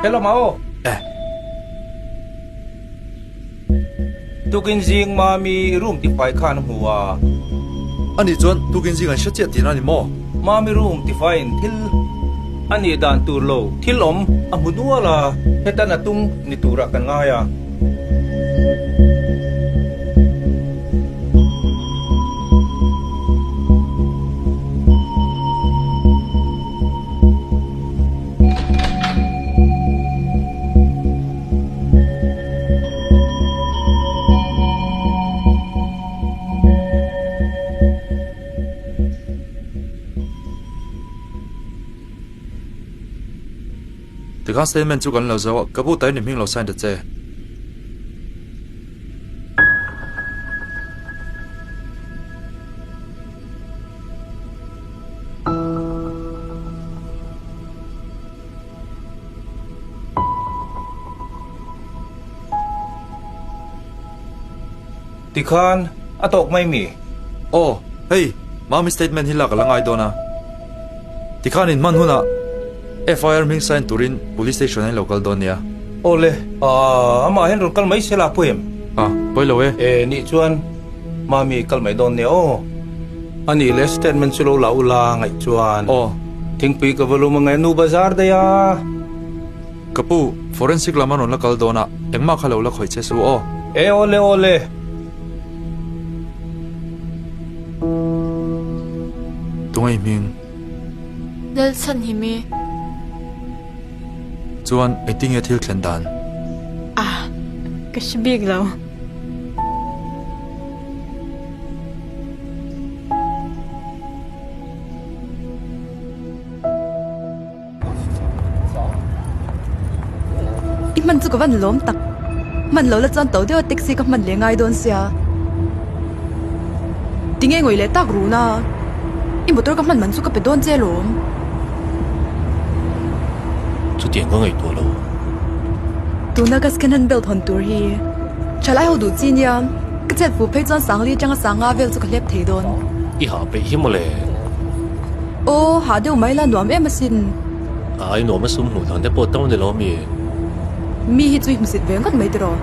Helamah aw. Eh. Tukin zing Mami room tifai khan a hmu a. Anih chuan tukin zing an hre chiah tihna a ni maw? Mami room tifaiin thil a nih dan tur lo thil awm a hmu nual a, hetan a tum ni turah kan ngai a. Tikhan statement chu kan lo zo a, ka bu tai ni hming lo sign ta che. Tikhan a tawk mai mi? Aw, hei, Mami statement hi lak a la ngai dawn a. Tikhan in hman hunah FIR hming sign turin Police Station ah in lo kal dawn nia. Aw le, amah hian rawn kal mai se la pawi em? A, pawi lo e. E, nih chuan Mami kal mai dawn nia aw. A nih le, statement chu lo la u la ngaih chuan. Aw. Thingpui ka va lum ange nu bazar daih a. Ka pu, forensic lam a rawn la kal dawn a, engmah kha lo la khawih che su aw. E, aw le, aw le. Tungai hming. Lalchhan hi mi. Chuan engtinge thil thlen dan? Ah, ka hre bik lo. I hman chu ka van lawm tak. Hman lo la chuan to deuha taxi ka hman leh ngai dawn sia. Tinge ngawih leh tak run a? I motor ka hman man chu ka pe dawn che lawm. Chutiang ka ngaihtuah lo. Tuna ka second hand belt hawn tur hi thalai ho duh chi nia, ka chet fuh phei chuan sangli atanga sanga vel chu ka hlep thei dawn. I hah peih hi mawle. Aw, hah deuh mai la nuam em asin. Ai nuam a sum hmuh dan te pawh tang ni lo mi. Mi hi chu i hmusit ve ngawt mai tiraw.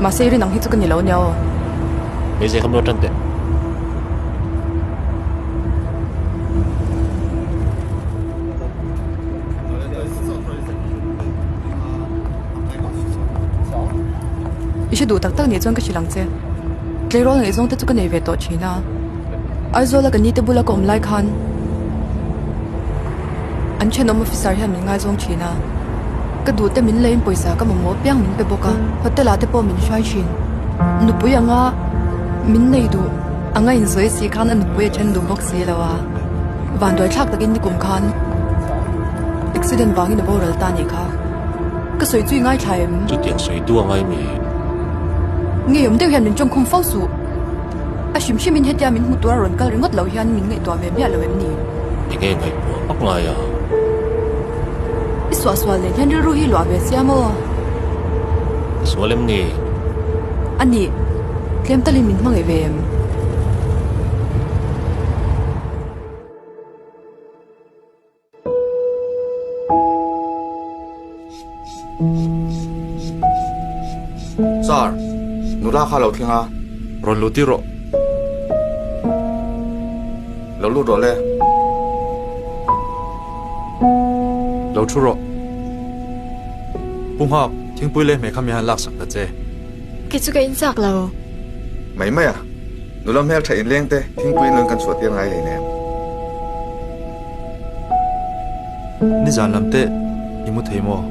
Mahse i rin ang hi chu ka ni lo nia aw. Hmeichhe kha maw tan teh. I hre duh tak tak nih chuan ka hrilh ang che. Tleirawl ngaihzawng te chu ka nei ve tawh thin a. Aizawla ka nite bula ka awm lai khan an thenawm officer hian min ngaizawng thin a, ka duh te min leiin pawisa ka mamawh apiang min pe bawk a, hotel ah te pawh min hruai thin. Nupui anga min nei duh anga insawi si khan a nupui a then duh bawk si lo a, vanduai thlak takin nikum khan accident vangin a boral ta nih kha. Ka sawi chu i ngaithla em? Chutiang sawi duh angai mi? Ngeiawm deuh hian min tawngkhum fo suh. A hrim hrimin hetia min hmu tura rawn kal ringawt lo hian min ngaihtuah ve miah lo em ni? Enge ngaihtuah vak ngai a? I suahsual nen hian rilru hi luah ve sia maw? Ka sual em ni? A nih, tlem talin min hmangaih ve em? Sir, nula kha lo thleng a. Rawn lut tir rawh. Lo lut rawh le. Lo thu rawh. Pu Nghak, thingpui leh hmeh kha mi han laksak ta che. Kei chu ka inchak lo. Mai mai a, nula hmeltha inleng te thingpui in lun kan chhuah tir ngai hleinem. Nizan lam te i mu thei maw?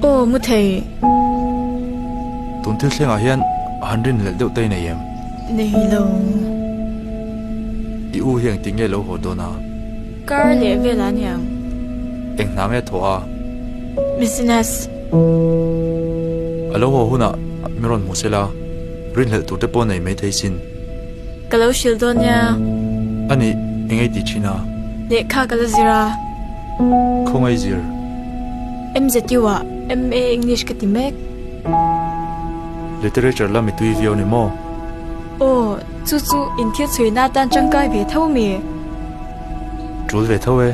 Aw, mu thei. Tun thil thlengah hian han rin leh deuh te i nei em? Nei lo. I u hi engtik nge lo haw dawn a? Kar leh vel ah niang. Eng hna nge thawh a? Business. A lo haw hunah mi rawn hmu sela, rinhlelh tur te pawh nei maithei sin. Ka lo hrilh dawn nia. A nih, eng ei ti thin a? Lehkha ka la zir a. Khawngaih zir? MZU ah MA English ka ti mek. Literature la mitui viau ni maw? Aw, chu chu inthil chhuina atan tangkai ve tho mi? Tul ve tho e.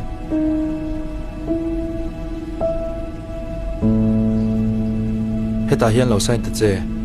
Hetah hian lo sign ta che.